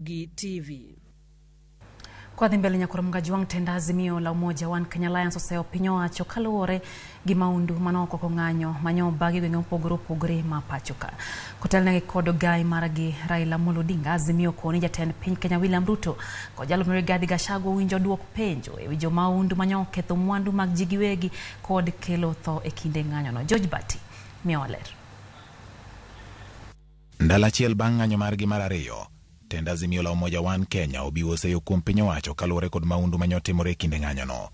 Gi TV. Kwa dhi mbele nyakwar Mgajwang' tend Azimio la Umoja One Kenya Alliance oseyo piny owacho kaluwore gi maundu mane okwako ng'anyo manyo obagi gwenge mopogore opogore ma pacho ka. Kotelnegi kod ogai margi Raila Amolo Odinga, Azimio koni jatend piny Kenya William Ruto kod jalupne Rigathi Gachagua owinjo duok penjo ewi jomaundu manyo oketho mwandu mag ji giwegi kod kelo tho e kinde ng'anyono. George Bati miyowa ler. Ndalo achiel bang' ng'anyo margi mar ariyo, tend Azimio la Umoja One Kenya obiwo seyo kuom piny owacho kaluwore kod maundu mane otimore e kinde ng'anyono.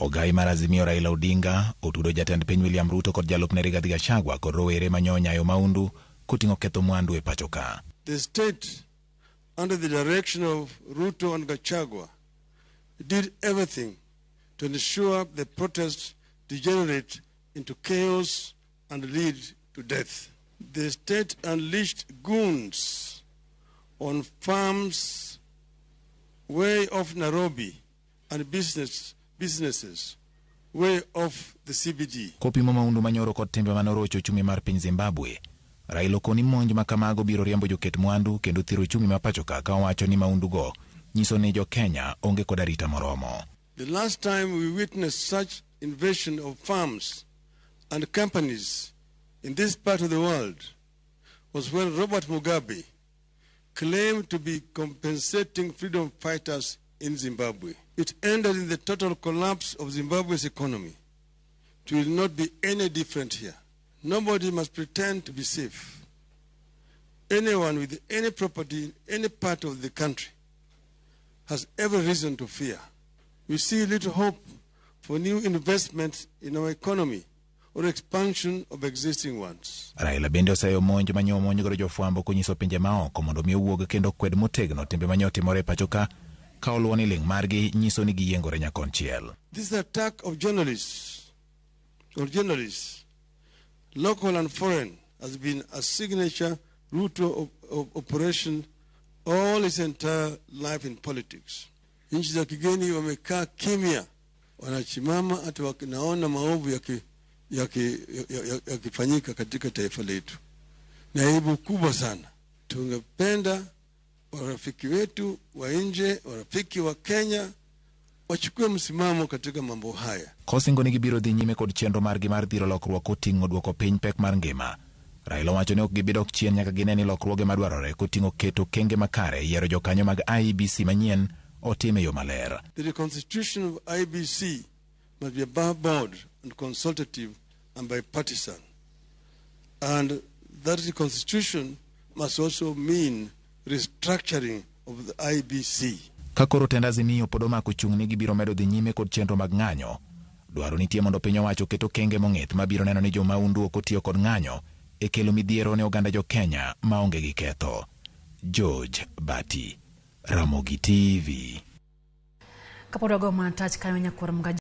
Ogai mar Azimio Raila Odinga otudo jatend piny William Ruto kod jalupne Rigathi Gachagua kod rowere manyo onyayo maundu koting'o ketho mwandu e pacho ka. The state, under the direction of Ruto and Gachagua, did everything to ensure the protests degenerate into chaos and lead to death. The state unleashed goons on farms way off Nairobi and businesses way off the CBD. Kopimo maundu manyoro kod timbe manorocho ochumi mar piny Zimbabwe, Raila okoni monj ma kamago biro riembo joket mwandu kendo thiro ochumi ma pacho ka owacho ni maundu go nyiso ni jo Kenya onge kod arita moromo. The last time we witnessed such invasion of farms and companies in this part of the world was when Robert Mugabe claimed to be compensating freedom fighters in Zimbabwe. It ended in the total collapse of Zimbabwe's economy. It will not be any different here. Nobody must pretend to be safe. Anyone with any property in any part of the country has every reason to fear. We see little hope for new investments in our economy or expansion of existing ones. Raila bende oseyo monj manyo omonj godo jofwambo konyiso pinje maoko mondo mi owuog kendo kwed motegno timbe manyo otimore e pacho ka ka oluwo ni ling' margi nyiso ni giyiengore nyakonchiel. This attack of journalists, or journalists, local and foreign, has been a signature route of operation all his entire life in politics. Nchi za kigeni wamekaa kimya, wanasimama hata wanaona maovu yakifanyika katika taifa letu. Ni aibu kubwa sana. Tungependa warafiki wetu wa nje, warafiki wa Kenya wachukue msimamo katika mambo haya. Kosingo ni gibiro dhi nyime kod chenro margi mar dhiro lokruok koting'o duoko piny pek mar ngima. Raila owacho ni ok gibi dok chien nyaka gine ni lokruoge madwarore koting'o keto okenge makare e yiero jokanyo mag IEBC manyien otim e yo maler. The reconstitution of IEBC must be above board and consultative and bipartisan. And that reconstitution must also mean restructuring of the IEBC. Ka koro tend Azimio pod omako chung' ni gibiro medo dhi nyime kod chenro mag ng'anyo, dwaro nitie mondo piny owacho oket okenge mong'ith mabiro neno ni jomaundu ok otiyo kod ng'anyo e kelo midhiero ne oganda jo Kenya maonge gi ketho. George Bati, Ramogi TV. Kapod wago mana tach kanyo nyakwar Mgaji.